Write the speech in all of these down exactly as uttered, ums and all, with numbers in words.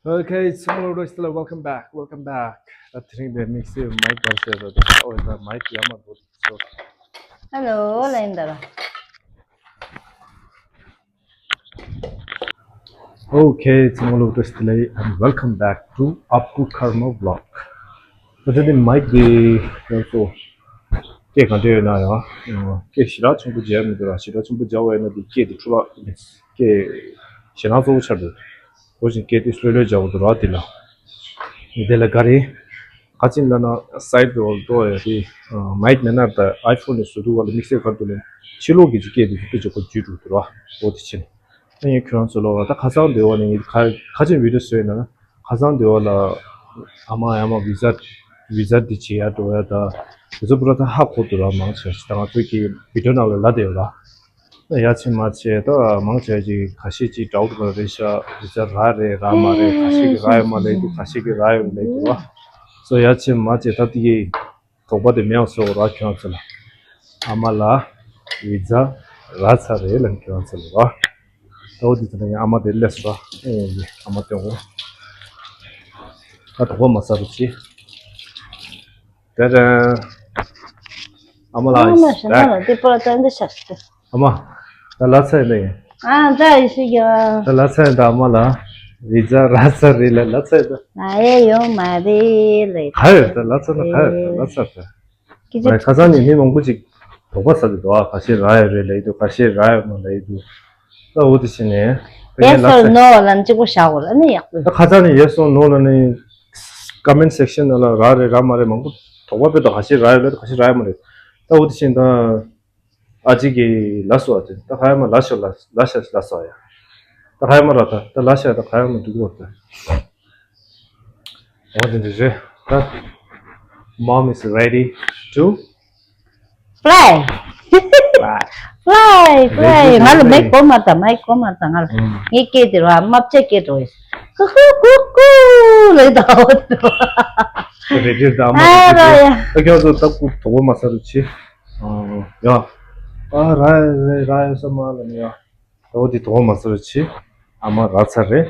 Okay, ཚང་མ་ལ་བཀྲ་ཤིས་བདེ་ལེགས། Welcome back, welcome back. ད་དེ་རིང་འདི་དམིགས་བསལ་མའིག་ག་རེ་བྱས་ད། ད་འོ་ད་མའིག་ཡར་མར་འགྲོ་དུས་ཚོད། Hello, ལན་ད་ར། Okay, ཚང་མ་ལ་བཀྲ་ཤིས་བདེ་ལེགས། And welcome back to Apu Karma Vlog. ད་དེ་ནི་མའིག་འདི་ང་ཚོ་སྐད་ག་འདྲ་ཡོད་ན་ཡང་སྐད་ཞེ་དྲག་ཆེན་པོ་རྒྱག་མི་འདུག་ར། ཞེ་དྲག་ཆེན་པོ་རྒྱག་པ་ཡིན་ན་འདི་སྐད་འདི་འཕྲོ་བརླག་སྐད་ཞེ་དྲག་གཙོ་བོ་ཆགས་འདུག་འོ་བཞིན་སྐད་འདི་ལྷོད་ལྷོད་རྒྱག་དགོས་འདུག་ར། འདི་ལ་འདི་ལ་ག་རེ་ག་ཅིན་ལ་ན་སའིད་འགྲོ་འགྲོ་ཡ་དེ་མའིག་མེད་ན་ད་ཨའི་ཕོན་ནས་བཟོ་དུས་ག་ལ་དམིགས་བསལ་ག་རེ་འདུག་ལབ་ན་ཕྱི་ལོགས་ཀྱི་སྐད་འདི་ཕྱི་ལོགས་ཀྱི་སྐད་འགྲོ་དུས་ར། འོ་དེ་ཕྱིན། ད་ངས་ཁྱོད་རང་ཚོ་ལ་ད་ཁ་སང་དེ་བ་ནས་ངས་ཁ་ཁ་ཅིག་བི་ཌིའོ་བཟོས་ན་ཁ་སང་དེ་བ་ལ་ཨ་མ་ཡ་མ་བི་ཛ་བི་ཛ་འདི་བྱེད་ཡ་འགྲོ་ཡ་ད་དེ་ཚོ་པུ་ར་ད་ཧ་གོ་འདུག་ར། མང་ཆེ་ད་ང་ཚོ་གི་བི་ཌིའོ་ནང་ལ་ལབ་བསྡད་ཡོད་ར། ཡ་ཆེ་མ་ཆེ་ད་མང་ཆེ་ཅིག་ཁ་ཤས་ཅིག་ཌའུ་ཊི་ག་རེ་ཤ་བི་ཛ་རག་རེད་རག་མ་རེད། ཁ་ཤས་ཀྱི་རག་ཡོད་མ་ལབ་འདུག་ཁ་ཤས་ཀྱི་རག་ཡོད་ལབ་འདུག་ར། སོ་ཡ་ཆེ་མ་ཆེ་ད་དེ་གི་དོགས་པ་དེ་མེད་པ་བཟོ་དགོས་ར། ཁྱོད་ཚོ་ལ་ཨ་མ་ལགས་བི་ཛ་རག་ཚར་རེད་ལབ། ཁྱོད་ཚོ་ལ་ར། ད་འོ་དེ་ཚོ་ལ་ཡང་ཨ་མ་དེ་སླེབས་སོང་ར། ཨེ་ཡིན་ཨ་མ་སྟོན་གོ། ད་དོགས་པ་མ་ཟ་རོགས་གྱིས། ད་ར་ཨ་མ་ལགས་ཨ་མ་ཞེ་ན་ལ་དེ་པོ་ལ་ད་འདི་ཤ་ཤ། ཨ་མ། ད་ལ་ཚ་ཡིན་ད་ཡིན། ཨ་ད་ཡིན་ཤི་གི་ཨ། ད་ལ་ཚ་ཡིན་ད་ཨ་མ་ལགས། བི་ཛ་རག་ཚར་རེད་ལ་ལ་ཚ་ཡིན་ད། ང་ཨེ་ཡོང་མ་རེད་ལེ། ག་ཡོད་ད་ལ་ཚ་ན་ག་ཡོད་ད་ལ་ཚ་ད། ཁྱེད་ཁ་སང་ནས་མི་མང་པོ་ཅིག་དོགས་པ་ཟ་གི་འདུག་ཨ། ཁ་ཤས་རག་ཡོད་རེད་ལབ་ཀྱི་འདུག་ཁ་ཤས་རག་ཡོད་མ་ལབ་ཀྱི་འདུག་ད་འོ་དེ་བྱས་ནས་ད་ཡེ་ངས་ལ་སོར་ཚ་ནོ་ལབ་ན་གཅིག་པོ་བཞག་དགོས་རེད། ཨ་ནི་ཡག་པོ། ད་ཁ་སང་ནས་ཡེ་སོར་ནོ་ལབ་ནས་ཀོ་མེན་ཊི་སེག་ཤན་ནང་ལ་རག་རེད་རག་མ་རེད་མང་པོ་དོགས་པ་དཔེ་འདུག་ཁ་ཤས་རག་ཡོད་རེད། ཁ་ཤས་རག་ཡོད་མ་རེད། ད་འོ་དེ་བྱས་ནས་ད། ཨ་ཅེ་གི་ལ་སོ་ཨ་ཅེ། ད་ཧ་ཡ་མ་ལ་ཤ་ལ་ལ་ཤ་ལ་སོ་ཡ། ད་ཧ་ཡ་མ་ར་ད་ད་ལ་ཤ་ད་ཧ་ཡ་མ་འདུག་གོ་ད། འོ་དེ་འདྲ་རེད་ད། Mom is ready to fly. Fly. Fly, fly. Ready to fly. ང་ལ་མའིག་གོ་མ་ད། མའིག་གོ་མ་ད། ང་ལ་ངའི་སྐད་དེ་ར་དམར་ཆ་སྐད་འགྲོ་ཡིན། ཀུ་ཀུ་ཀུ་ཀུ་ལེ་ད། རེ་རེ་ད་མ་ཨ་ར་ཡ། ད་ཁྱོད་ཚོ་ད་ཀུ་དོགས་པ་མ་ཟ་རོགས་གྱིས། ཨ་ཡ། ཨ་ར་ཡ་ར་ཡ་ས་མ་ལ་ནི་ཡ། ད་འོ་དེ་དོགས་པ་མ་ཟ་རོགས་གྱིས། ཨ་མ་རག་ཚར་རེད།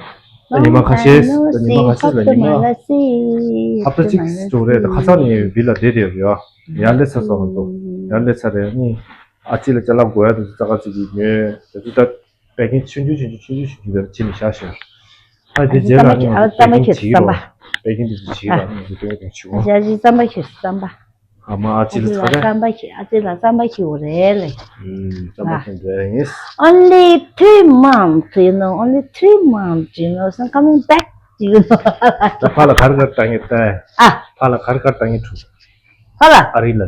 ད་ཉི་མ་ཁ་ཤས་ད་ཉི་མ་ཁ་ཤས་ལ་ཉི་མ་ཧབ་ཏ་གཅིག་འགྲོ་རེད། ད་ཁ་སང་ནས་བི་ལ་བསྡད་བསྡད་ཡོད་རེད། ཡར་སླེབས་ཚར་སོང་ང་ཚོ། ཡར་སླེབས་ཚར་རེད། ཨ་ནི་ཨ་ཅེ་ལ་ཅ་ལག་དགོས་ཡ་དེ་ཚོ་ཙག་ཙིག་གིས་ཉོས། དེ་ཚོ་ད་པེ་ཀིང་ཆུང་ཆུང་ཆུང་ཆུང་ཆུང་ཆུང་ཆུང་དེ་བྱས་ནས་བཞག་ཤག་ཨ་དེ་རྗེས་ལ་ཨ་ནི་ང་ཚོ་པེ་ཀིང་བྱེད་ཀྱི་རོགས། པེ་ཀིང་དེ་ཚོ་བྱེད་ཀྱི་རོགས། ཨ་ནི་ང་ཚོ་སྟོན་གྱི་རོགས་བྱེད་ཀྱི་རོགས། ཨ་ཅེ་རྩམ་པ་ཁྱེར་རྩམ་པ། ཨ་མ་ཨ་ཅེ་ལ་ཨ་ཅེ་ལ་ཚ་རེད། རྩམ་པ་ཁྱེར། ཨ་ཅེ་ལ་རྩམ་པ་ཁྱེར་དགོས་རེད་ལེ། ཨུམ། རྩམ་པ་ཨ། ཁྱེར་འདོད་ཡིན། Only three months, you know, only three months, you know, so coming back, you know. ད་ཕ་ལ་གར་གར་བཏང་ངེས་ད། ཨ། ཕ་ལ་གར་གར་བཏང་ངེས་ཐུག་ཕ་ལ། ཨ་རི་ལ་ལེ།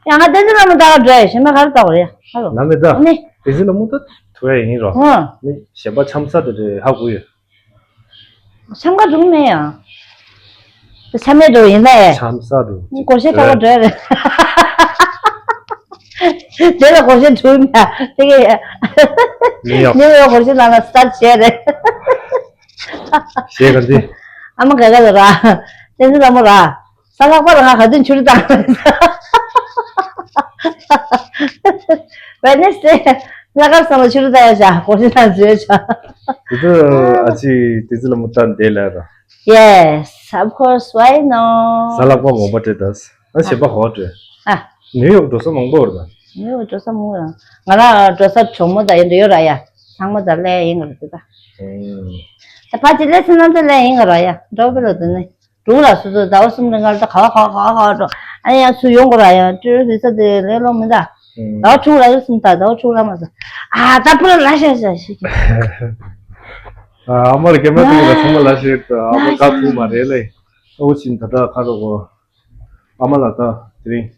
ཡ་ང་བསྟན་འཛིན་ལྷ་མོ་ལྟ་ག་འགྲོ་ཡ། ཞེ་ན་གར་ལྟ་བ་རེད། ཧ་ལོ། ལ་མེ་ད། ཨ་ནི། བསྟན་འཛིན་ལྷ་མོ་ད་ཐུག་ཡ་ཡིན་རོ། ཨ། ནི་གཞན་པ་འཆམ་ས་དེ་རེད་ཧ་གོ་ཡོད། འཆམ་ག་འགྲོ་གི་མེད་ཡ། འཆམ་མེད་འགྲོ་ཡིན་ད་ཡ། འཆམ་ས་འགྲོ། སྒོར་གཞས་གྲགས་པ་འགྲོ་ཡ་རེད། དེ་ལ་སྒོར་གཞས་འགྲོ་ཡིན་ད། དེ་གས་ཡ། ནིའུ་ཡོག་ནིའུ་ཡོག་སྒོར་གཞས་ནང་ལ་སི་ཊར་བྱས་རེད། གཞས་ག་འདི། ཨ་མ་ག་ག་ལ་ར། བསྟན་འཛིན་ལྷ་མོ་ར། གཟའ་ལྷག་པ་ལ་ང་ག་དུས་ཆུ་རུ་བཏང་། Wednesday ལྷག་དཀར་སང་ལ་ཆུ་རུ་བཏང་ཡོད་ཤག་སྒོར་གཞས་ནང་འཛུལ་ཡོད་ཤག་དེ་ཚོ་ཨ་ཅེ་བསྟན་འཛིན་ལྷ་མོ་ལྟ་འདས་ལ་ར། Yes, of course, why no? གཟའ་ལྷག་པ་ངོ་མ་སྤྲད་ད། ཨ་ཞེ་པ་ཧོ་སྤྲད། ཨ། ནིའུ་ཡོག་འགྲོ་ས་མང་པོ་རེད་ད། ནིའུ་ཡོག་འགྲོ་ས་མང་པོ་རེད། ང་རང་འགྲོ་ས་གྲོགས་མོ་དང་ཡོད་འདྲ་ཡོད་ར་ཡ། ཚང་མ་དང་ལས་ཡིན་ག་རེད་ད། ཨུམ། ད་ཕ་ཅི་ལས་སེམས་ནང་དུ་ལས་ཡིན་ག་ར་ཡ། འགྲོ་བི་རོ་དུ་ནི། དྲུག་ལ་སུ་ཚོ་ཟླ་བ་གསུམ་རིང་གར་ད་ག་བ་ག་བ་ག་བ་ག་བ་འགྲོ། ཨ་ནི་ཡང་སུ་ཡོང་གོ་ར་ཡ། ཏྲི་རི་ས་དེ་ལས་ལོ་མི་འདའ། ཨུམ། ཟླ་བ་དྲུག་ལ་ཡོད་སུམ་ད་ཟླ་བ་དྲུག་ལ་མ་ཟ། ཨ་ད་ཕུ་ལ་ལ་ཤ་ཤ་ཤི་ཀི། ཨ་མ་ལ་སྐྱེ་མ་ཐུག་ལ་ཚང་མ་ལ་ཤེས་ད་ཨ་མ་ད་ཐུག་མ་རེད་ལེ། ཨོ་ཕྱིན་ད་ད་ཁ་རོ་གོ། ཨ་མ་ལ་ད་དེ་རིང་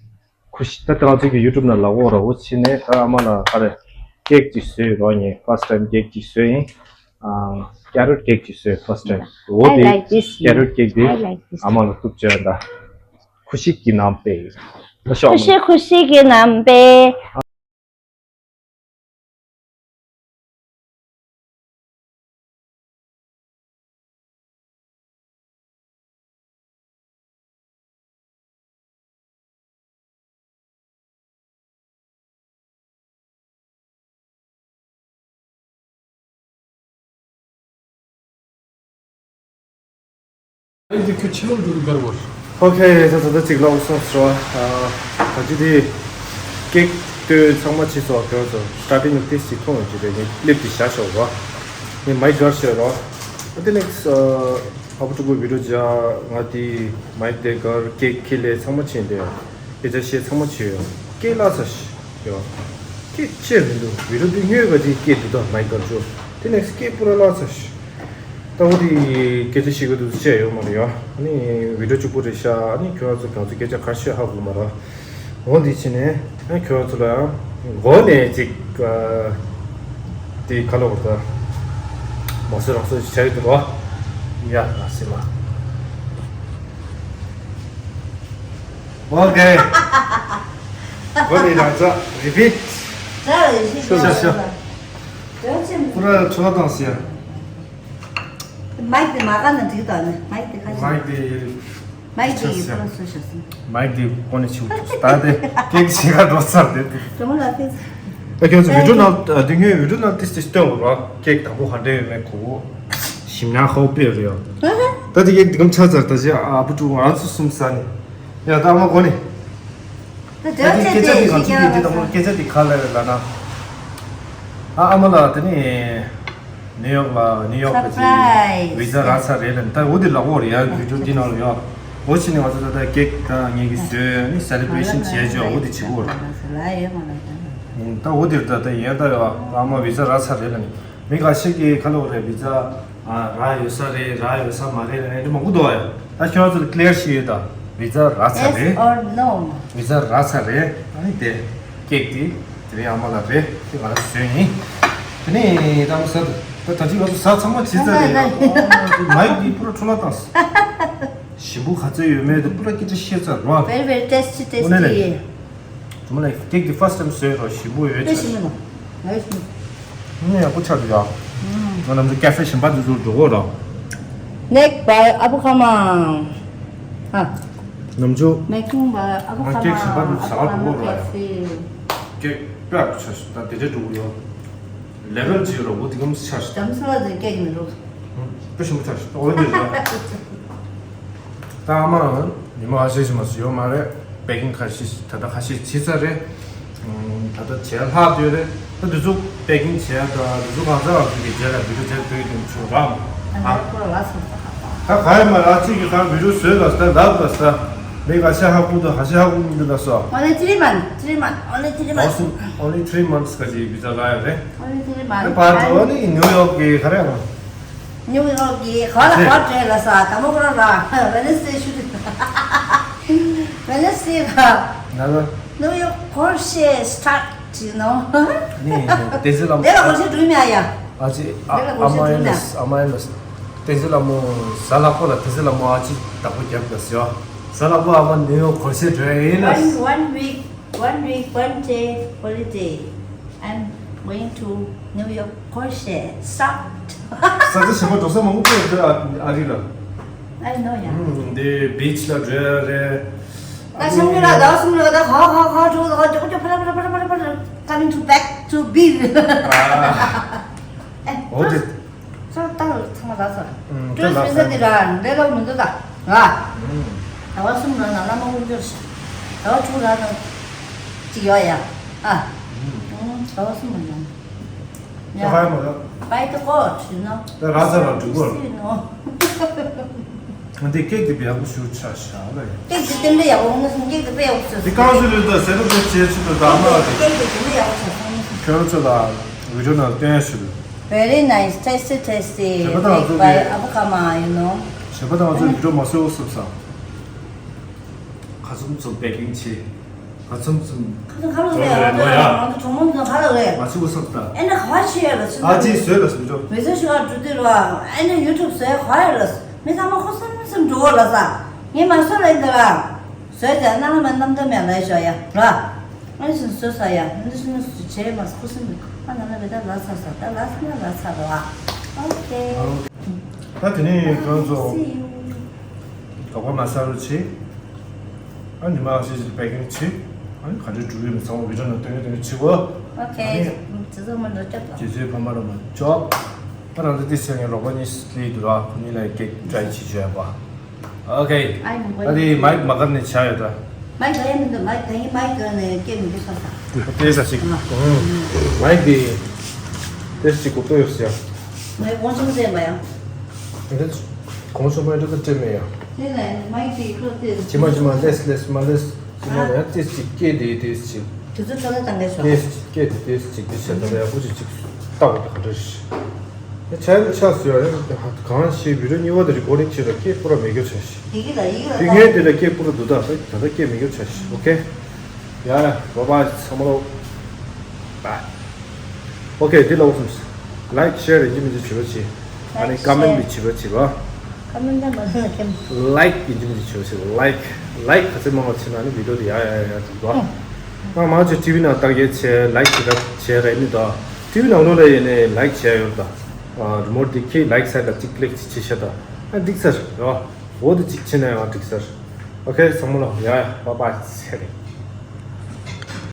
ཁུ་ཤི་ད་ད་ང་ཚོ་གི་ཡུ་ཊུབ་ནང་ལ་འོ་ར་འོ་ཕྱིན་ནས་ད་ཨ་མ་ལ་ཨ་རེ་ཀེག་ཅིག་བཟོས་རོགས་ཉེ་ཕར་སི་ཊའིམ་ཀེག་ཅིག་བཟོས་ཡིན། ཨ་ཀེ་རོཊ་ཀེག་ཅིག་བཟོས་ཕར་སི་ཊའིམ། འོ་I དེ་like this. ཀེ་རོཊ་ཀེག་དེ I like this. ཨ་མ་ལ་ཐུག་བྱས་ད་ཁུ་ཤི་གི་རྣམ་པས་ད་ཤོག་ཁུ་ཤི་ཁུ་ཤི་གི་རྣམ་པས། འདི་ཁྱོད་ཕྱི་ལོགས་འགྲོ་གི་གར་བར། ཨོ་ཁེ། ད་ད་ད་ཅིག་ལོག་སོང་ཟེར་བ། ཨ། ད་ཅི་དེ་ཀེག་ལྟོས་ཚང་མ་ཕྱིས་སོ། ཁྱོད་ཚོ་སི་ཊར་ཊིང་ཏིས་ཅིག་མཐོང་ཡོད་ཀྱི་རེད། ངས་ཀླིབ་དེ་བཞག་ཤོག་རོ། ངས་མའིག་སྒར་ཤོད་རོ། ཨ་དེ་ནེག་སི་ཨ་བུ་ཕྲུག་གི་བི་ཌིའོ་བྱ། ང་དེ་མའིག་དེ་སྒར། ཀེག་ཁྱེར་ལས་ཚང་མ་ཕྱིན་ཏེ། སྐད་ཆ་བཤད་ཚང་མ་བྱས་ཡོད། སྐད་བརླག་ཚར་ཤག་ཡོད། སྐད་ཆེར་མི་འདུག་བི་ཌིའོ་འདི་སྔོན་ག་ཅིག་སྐད་འདུག་ད་མའིག་སྒར་ཅོ། དེ་ནེག་སི་སྐད་པུ་ར་བརླག་ཚར་ཤག་ད་འོ་དེ་སྐད་ཆ་བཤད་གི་འདུག་བཤད་ཡོད་མ་རེད་ཡ། ཨ་ནི་བི་ཌིའོ་གཅིག་པུ་རེད་ཤག་ཨ་ནི་ཁྱོད་ཚོ་གང་ཚོ་སྐད་ཆ་ག་རེ་བཤད་ཧ་གོ་མ་རེད། འོ་འདི་ཕྱིན་ནས་ཨ་ཁྱོད་ཚོ་ལ་ཡང་མགོ་ནས་ཅིག་ཨ་དེ་ཁ་ལོ་བར་ད་མ་སོ་རང་སོ་ཞིག་བྱ་ཡི་འདུག་རོ། ཡ་ལ་སེ་མ། ཨོ་ཁེ། མགོ་ནས་རང་ཚ་རི་པིཊ། ཤོ་ཤོ་ཤོ། པུ་ར་ཁྲོ་བ་དང་ཟེར། མའིག་དེ་མ་ག་ན་འགྲིག་དང་ནི་མའིག་དེ་ཁ་ཤས། མའིག་དེ། མའིག་དེ་ཡི་ཁོ་སུ་ཤོ་སུ། མའིག་དེ་ཀོ་ནས་ཆུ་ཐུག་ད་དེ་ཀེག་ཞིག་ག་འགྲོ་ཚར་དེ། ཀྲུང་ལ་ཕེ། ཨ་ཁྱོད་ཚོ་བི་ཌིའོ་ནང་དེ་ངའི་བི་ཌིའོ་ནང་ཏིས་ཏིས་སྟོན་རོགས། ཀེག་དང་པོ་ག་འདྲ་ཡོད་མེད་གོ། ཞིམ་ཉག་ཧོ་པེ་རེད་ཡོད། ད་དེ་ཀེག་དེ་གམ་ཆ་ཚར་ད་ཅི་ཨ་བུ་ཕྲུག་ང་ཚོ་གསུམ་ཟ་ནི། ཡ་ད་ཨ་མ་གོ་ནི། ད་དེ་སྐད་ཆ་དེ་གང་ཅི་དེ་དེ་དང་པོ་སྐད་ཆ་དེ་ག་ལ་རེད་ལ་ན། ཨ་ཨ་མ་ལ་དེ་ནི་ནིའུ་ཡོག་ལ་ནིའུ་ཡོག་གི་ཅི་ཝི་ཛ་རག་ཚར་རེད་ལ་ད་འོ་དེ་ལག་འོག་རེད་ཡ། བི་ཌིའོ་དེ་ནང་ལ་ཡ། འོ་ཕྱི་ནས་ང་ཚོ་ད་ལྟ་ཀེག་ད་ངེད་ཀྱི་བཟོས་ནི་སེ་ལེ་བྷི་རེ་ཤན་བྱས་ཅོ་འོ་དེ་བྱེད་དགོས་རེད། ད་འོ་དེ་ད་ལྟ་ཡིན་ད་ཡ་ཨ་མ་ཝི་ཛ་རག་ཚར་རེད་ལ་ནི། མི་ཁ་ཤས་ཀྱིས་ཁ་ལོ་རེད་བི་ཛ་ཨ་རག་ཡོད་ས་རེད་རག་ཡོད་ས་མ་རེད་ལབ་ནས་འདི་མང་པོ་འདུག་ཨ། ད་ཁྱོད་ཚོར་ཀི་ལི་ཡར་ཞིག་ཡོད་ད། བི་ཛ་རག་ཚར་རེད། Yes or no? བི་ཛ་རག་ཚར་རེད། ཨ་ནི་དེ་ཀེག་དེ་དེ་རིང་ཨ་མ་ལ་རེད། དེ་ང་ལ་བཟོས་ཡིན། དེ་ནས་ད་མོ་ཟ་ད་ད་ཅི་ང་ཚོ་ཟ་ཚང་མ་བྱས་ཚར་རེད་ཡ། མའིག་འདི་པུ་ར་འཕྲོ་བརླག་བཏང་སོང་། ཞིམ་པོ་ག་ཚོད་ཡོད་མེད་དེ་པུ་ར་སྐད་ཆ་བཤད་ཚར་རོ། Very, very tasty, tasty. དེ་མ་ལ་ཀེག་དེ་ཕར་སི་ཊའིམ་བཟོས་རོ། ཞིམ་པོ་ཡོད་ཆ། དཔེ་ཞིམ་མོ། ང་ཡི་ཞིམ། ནི་ཡག་པོ་ཆགས་འདུག་ཡ། ང་ནམ་རྒྱུན་ཀེ་ཧྥེ་གཞན་པ་དེ་ཚོར་འགྲོ་གོ་ར། Make by Abu Kama. ཧ། ནམ་རྒྱུན་ང་ཀེག་གཞན་པ་དེ་ཚོ་ཟ་ག་འགྲོ་གོ་ར་ཡ། ཀེག་དཔེ་ཡག་པོ་ཆགས་ཤག་ད་དེ་འདྲས་འགྲོ་གོ་ཡ། ལེ་བལ་ཅིག་ཡོད་ར་བོ་དེ་གམ་ཆགས་ཤག་དམ་སྲི་ལ་དེ་ཀེག་མི་འགྲོ། དཔེ་ཞིམ་པོ་ཆགས་ཤག་ད་འོ་དེ་ར། ད་ཨ་མ་ཉི་མ་ཁ་ཤས་ཤིག་མ་སུ་ཡོད་མ་རེད། པེ་ཀིང་ཁ་ཤས་ད་ལྟ་ཁ་ཤས་བྱས་ཚར་རེད། ད་ལྟ་བྱས་ལྷག་བསྡད་རེད། ད་དུས་ཚོད་པེ་ཀིང་བྱས་ད་དུས་ཚོད་གང་ཚར་བ་ཚོ་གི་རྗེས་ལ་བི་ཌིའོ་བྱས་སྟོན་གྱི་འདུག་ཆུ་ར། ད་ཁ་ཡ་མ་ར་ཅིག་གི་ཁ་བི་ཌིའོ་བཟོས་ལ་ས་ལབ་ལ་ས་མི་ཁ་ཤས་ཧ་གོ་དང་ཁ་ཤས་ཧ་གོ་མི་འདུག་ལ་སོ། Only three months, three months, only three months. Only three months ག་ཅིག་བི་ཛ་ལ་ཡ་རེད། Only three months. ད་པར་འགྲོ་ནི་ནིའུ་ཡོག་གི་ཁ་རེད་ཨ། ཉུང་ཡོག་གི་ག་ལ་ག་བྲོས་ལ་ས་དམ་པོ་ཁོ་རང་ལ་ཝེ་ནེ་སི་ཌེ་ཤུ་ཌི། ཝེ་ནེ་སི་ཌེ་ལ་ན་ལ་ནིའུ་ཡོག་ཁོར་ཤེ་སི་ཊར་ཊི་ཡུ་ནོ། ནི་ཏེ་ཟི་ལ་མོ་ལ་ཁོར་ཤེ་འགྲོ་མེད་ཡ། ཨ་ཅི་ཨ་ཨ་མ་ཡིན་ལ་ཨ་མ་ཡིན་ལ་ཏེ་ཟི་ལ་མོ་ཟ་ལ་ཁོ་ལ་ཏེ་ཟི་ལ་མོ་ཨ་ཅི་བདག་པོ་རྒྱབ་ལ་སི་ཡོ། ཟ་ལ་ཁོ་ཨ་མ་ནིའུ་ཡོག་ཁོར་ཤེ་འགྲོ་ཡ་ཡིན་ལ། One, one week, one week, one day holiday. I'm going to New York Porsche South. ས་ཆ་གཞན་པ་འགྲོ་ས་མང་པོ་ཡོད་དེ་ཨ་རི་ལ། I know, yeah. ཨུམ། འདི་བི་ཆི་ལ་འགྲོ་ཡ་རེད། ད་ཆང་ལ་ཟླ་གསུམ་ལ་ད་ཧ་ཧ་ཧ་འགྲོ་ད་འགྲོ་འགྲོ་ཕ་ལ་ཕ་ལ་ཕ་ལ་ཕ་ལ་ཕ་ལ། Coming to back to beer. ཨ། འོ་དེ། ཚོ་ལྟ་བུ་ཚང་མ་ལ་ཚོ། ཨུམ། ཊུ་རི་སི་བི་ཟ་དེ་ར་འདྲེ་ལོག་མི་འདུག་ད། ང་། ཨུམ། ཟླ་བ་གསུམ་ར་ན་བླ་མ་དབུ་འབྱོར་ཞིག་ཟླ་བ་དྲུག་ར་ན་ཅིག་ཡོད་ཡ། ཨ། ཨུམ། ཨུམ། ཟླ་བ་གསུམ་ར་ན། ད་ཧ་མ་ར། By the court, you know. ད་ར་ས་ར་འགྲིག་གོ། You know. འདི་ཀེག་དེ་བི་ཡག་པོ་ཞུ་ཆ་ཤ་ལ་ཡ། ཀེག་དེ་དེ་འདྲ་ཡག་པོ་ང་སུ་ཀེག་དེ་དཔེ་ཡག་པོ་ཞུ། འདི་གང་ཞུ་ལུས་ད་ཟེར་ན་དེ་བྱེད་ཆུ་དུ་ད་མ་ར་དེ། ཀེག་དེ་དེ་འདྲ་ཡག་པོ་ཞུ་སོང་། ཁྱོད་ཚོ་ལ་བི་ཌིའོ་ནང་སྟོན་ཞུ། Very nice, tasty, tasty. བྱས་པ་དང་ང་ཚོ་Baked by གི Abu Kama, you know. བྱས་པ་དང་ང་ཚོ་བི་ཌིའོ་མ་བཟོས་འོ་སུབ་ས། ཁ་ཚུམ་ཚུམ་པེ་ཀིང་བྱེད། ཁ་ཚུམ་ཚུམ། ཁ་ཚུམ་ཁ་ལོ་རེད། ང་ཚོ་ང་ཚོ་གྲོགས་མོ་ཚོ་ཁ་ལོ་རེད། མ་ཚུགས་སོབ་ད། ཨེ་ན་ག་བ་ཤེས་ཡ་ལ་ཚུམ། ཨ་ཅེ་བཟོས་ལ་སུ་འགྲོ། མི་ཚོ་ཤུ་ག་འགྲོ་དུས་ལ་ཨེ་ན་ཡུ་ཊུབ་བཟོས་ག་ཡ་ལ། མི་ཚང་མ་ཁོ་སུམ་སུམ་འགྲོ་ལ་ས། ངས་མ་བཟོས་ལ་ཡིན་ད་ལ། བཟོས་ཙང་ནང་ལ་མ་རྣམ་དག་མེད་ལ་ཤོ་ཡ་ལ། ཨ་ནི་སུ་བཟོས་ས་ཡ་འདི་སུ་ནི་སུ་བྱས་མ་ཁོ་སུམ་མི་ཁ་ནང་ལ་མེད་ད་ལ་ས་ས་ད་ལ་ས་ན་ལ་ས་རོ་ཨ། ཨོ་ཁེ། ད་དེ་ནས་ཁྱོད་ཚོ། See you. དོགས་པ་མ་ཟ་རུ་ཆེ། ཨ་ཉི་མ་ཨ་སི་སི་པེ་ཀིང་ཆེ། ཨ་ནི་ག་འདྲའི་འགྲུབ་ཡོད་མི་ཚང་མ་བི་ཌིའོ་ནང་སྟོན་གི་སྟོན་གི་ཆེ་གོ། ཨོ་ཁེ། ཨ་ནི་ཇེ་ཚོ་མ་འགྲོ་སྐྱབས་དང་། ཇེ་ཚོའི་ཕ་མ་ར་མ་ཅོག་ཨ་རང་ཚོ་ཏི་སེ་ངའི་རོགས་པ་གཉིས་སླེབས་འདུག་ར། ཁོ་གཉིས་ལ་ཀེག་ཀྲའི་བྱེད་བྱོས་པ། Okay. ཨ་དེ་མའིག་མ་གར་ནས་ཆ་ཡོད་ད། མའིག་ག་ཡ་མི་འདུག་མའིག་ད་ཡིན་མའིག་ག་ནས་སྐད་མི་འདུག་ས་ས། དེ་ས་ཞིག་མའིག་དེ་དེ་ཞིག་གོ་ཏོ་ཡོད་ཟེར། མའིག་གོང་ཆུང་ཟེར་མ་ཡང་། དེ་གོང་ཆུང་མ་འདྲ་ད་སྤྲད་མེད་ཡང་། དེ་ལ་མའིག་དེ་ཁོ་དེ་ཇི་མ་ཇི་མ་ལེས་ལེས་མ་ལེས་ཇི་མ་ལ་ཡང་དེ་ཞིག་སྐད་དེ་དེ་ཞིག་དེ་ཚོ་ཁྲོ་ལ་བཏང་གི་ཤོག་དེ་ཞིག་སྐད་དེ་དེ་ཞིག་དེ་བྱས་ད་ལ་ཡག་པོ་ཞིག་ཅིག་ལྟ་བ་དེ་ག་འདྲ་ཞིག་ཆ་ཡོད་ཆ་ཟེར་ཡ་རེད། གང་ཞིག་བི་ཌིའོ་གཉིས་པ་དེ་རི་ཀོར་ཌིང་བྱེད་ད་སྐད་པུ་ར་མེད་རྒྱུ་ཆ་ཞིག་ཡི་གེ་ལ་ཡི་གེ་ལ་དེ་ངས་དེ་ལ་སྐད་པུ་ར་འདུག་ད་ད་ད་སྐད་མེད་རྒྱུ་ཆ་ཞིག་ཨོ་ཁེ། ཡ་ཡ་བ་བ་ཚང་མ་ལོ། བ། ཨོ་ཁེ་དེ་ལ་འོ་སོང་། ལའིག་ཤེར་ཡིན་གཅིག་མིན་གཅིག་བྱེད་པ་བྱེད། ཨ་ནི་ཀ་མེན་ཊི་བྱེད་པ་བྱེད་པ། ཀ་མེན་ཊི་མ་ཟེར་ན་ཁྱེད། ལའིག་ཡིན་གཅིག་མིན་གཅིག་བྱེད་པ་བྱེད། ལའིག་ལའིག་ག་ཚད་མང་བ་བྱེད་ན་ནི་བི་ཌིའོ་དེ་ཡ་ཡ་ཡ་འགྲོ་འདུག་ང་མང་ཆེ་ཊི་ཝི་ནང་ལྟ་གས་བྱས་ལའིག་བྱེད་ད་བྱས་ར་ཡིན་ད། ཊི་ཝི་ནང་ལོགས་ལ་ཡིན་ནས་ལའིག་བྱས་ཡོད་ད། རི་མོཊ་དེ་ཁྱེད་ལའིག་ས་ལ་གཅིག་ཀི་ལིག་བྱེད་ཤ་ད། ཨ་འགྲིག་ཚར་རོ། འོ་དེ་གཅིག་བྱེད་ན་ཡང་འགྲིག་ཚར། ཨོ་ཁེ་ཚང་མ་ལོ་ཡ་ཡ་བ་བ་ཚེ་རིང་།